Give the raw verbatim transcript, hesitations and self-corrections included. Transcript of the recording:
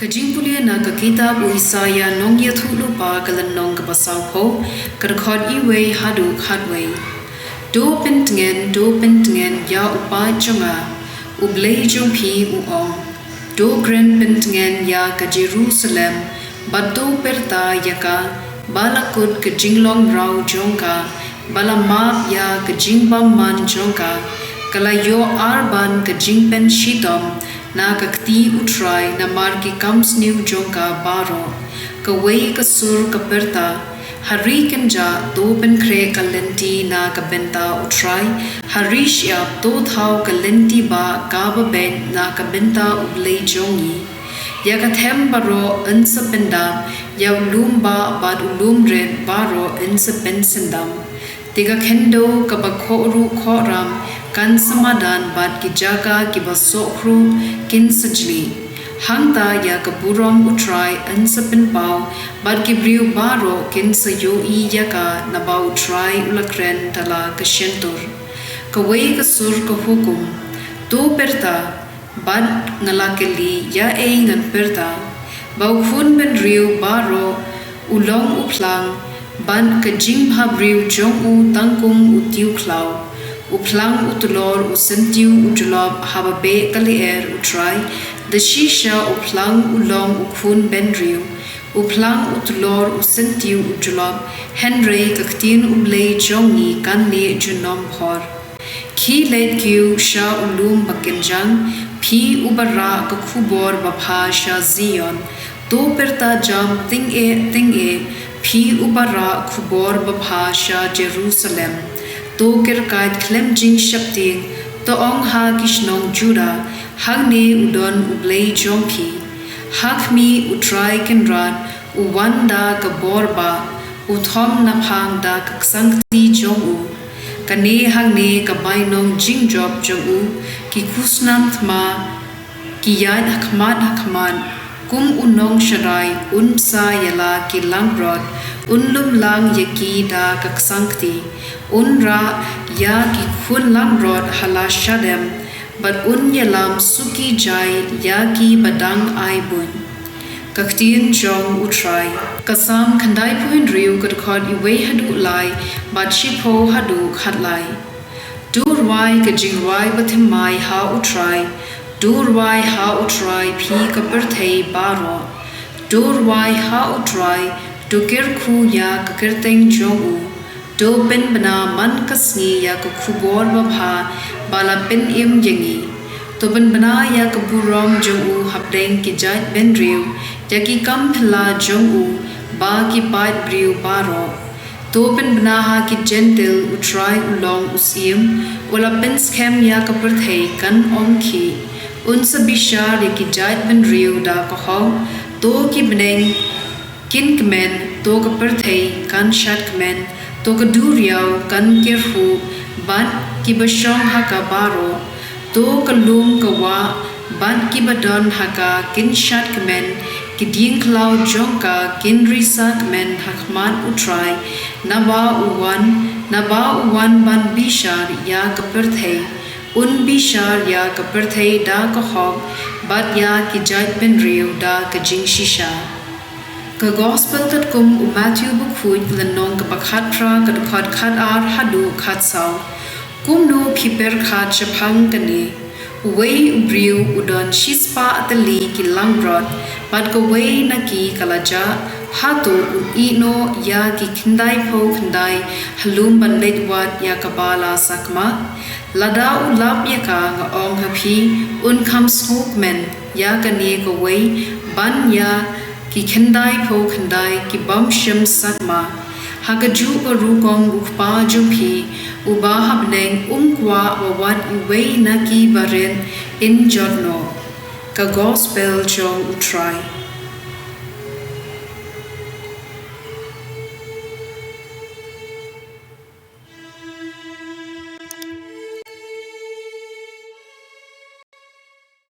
Ka jingpule na ka kitab u Isaïah nongïathuhlypa, ka lynnong kaba sawphew, ka dkhot iwei haduh khatwei. To pyntngen, to pyntngen ïa u paid jong nga, u Blei jong phi u ong. To kren pyntngen ïa ka Jerusalem, bad to pyrta ïa ka, ba la kut ka jinglong mraw jong ka, ba la map ïa ka jingbymman jong ka, ka la ïoh arban ka jingpynshitom na ka kti u Trai namar ki kam sniew jong ka baroh. Kawei ka sur ka pyrta, ha ri kynjah to pynkhreh ka lynti na ka bynta u Trai, ha ri shyiap to thaw ka lynti ba kaba beit na ka bynta u Blei jong ngi. Ïa ka them baroh yn sa pyndap, ïa u lum bah bad u lum rit baroh yn sa pynsyndam. Te ka khyndew kaba khohruh khohram kan sa madan bad ki jaka kiba sohkhruh kin sa jlieh. Hangta ïa ka burom u Trai yn sa pynpaw, bad ki briew baroh kin sa ïohi ïa ka naba u Trai u la kren da la ka shyntur. Kawei ka sur ka hukum. To pyrta, bad nga la kylli ïa ei ngan pyrta. Ba u khun bynriew baroh u long u phlang, bad ka jingbhabriew jong u tang kum u tiew khlaw. U phlang u tlor u syntiew u jlop haba beh ka lyer u Trai, da shisha u phlang u long u khun bynriew. U phlang u tlor u syntiew u jlop, hynrei ka ktien u Blei jong ngi kan leh junom bhor. Khie leit kiew sha u lum ba kynjang, phi uba rah ka khubor babha sha Zion. To pyrta jam tyngeh tyngeh, phi uba rah khubor babha sha Jerusalem. To kyrkait khlem jingsheptieng, to ong ha ki shnong Judah, hangne u don u Blei jong phi. Ha khmih u Trai Kynrad u wan da ka bor bah, u thom naphang da ka ksangkti jong u. Kane hangne ka bainong jingjop jong u, ki khusnam thma ki ïaid ha khmat ha khmat. Kum u nongsharai un bsa ïa la ki langbrot, un lum lang ïa ki da ka ksangkti. Un rah ïa ki khun langbrot ha la shadem, bad un ïalam suki jai ïa kiba dang ai buiñ. Ka ktien jong u Trai. Ka Salm khyndaiphew hynriew, ka dkhot iwei haduh lai bad shiphew haduh khatlai. To rwai ka jingrwai bathymmai ha u Trai. To rwai ha u Trai phi ka pyrthei baroh. To rwai ha u Trai, to kyrkhu ïa ka kyrteng jong u. To pynbna man ka sngi ïa ka khubor babha ba la pynim ïa ngi. To pynbna ïa ka burom jong u hapdeng ki jaitbynriew, ïa ki kam phylla jong u ba ki paidbriew baroh. To pynbna ha ki Jentil, u Trai u long u Syiem, u la pynskhem ïa ka pyrthei kan ym khih. Un sa bishar ïa ki jaitbynriew da ka hok, to ki bneng kin kmen, to ka pyrthei kan shad kmen, to ka duriaw kan kyrhuh, bad kiba shong ha ka baroh, to ka lum ka wah, bad kiba don ha ka kin shad kmen, ki dieng khlaw jong ka kin risa kmen ha khmat u Trai, naba u wan, naba u wan ban bishar ïa ka pyrthei. Un bishar ïa ka pyrthei da ka hok, bad ïa ki jaitbynriew da ka jingshisha. Ka Gospel katkum u Mathaiw bakhuid, lynnong kaba khatphra, ka dkhot khatar haduh khatsaw. Kumno phi pyrkhat shaphang kane? Uwei u briew u don shispah tylli ki langbrot, bad kawei na ki ka la jah, hato un ïeh noh ïa ki khyndaiphew khyndai ha lum ban leit wad ïa kaba la sakma? Lada u lap ïa ka, nga ong ha phi, un kham sngewkmen ïa kane kawei ban ïa ki khyndaiphew khyndai ki bym shym sakma. Ha kajuh ka rukom u Kpa jong phi uba ha bneng um kwah ba wat iwei na ki barit in jot noh. Ka Gospel jong u Trai.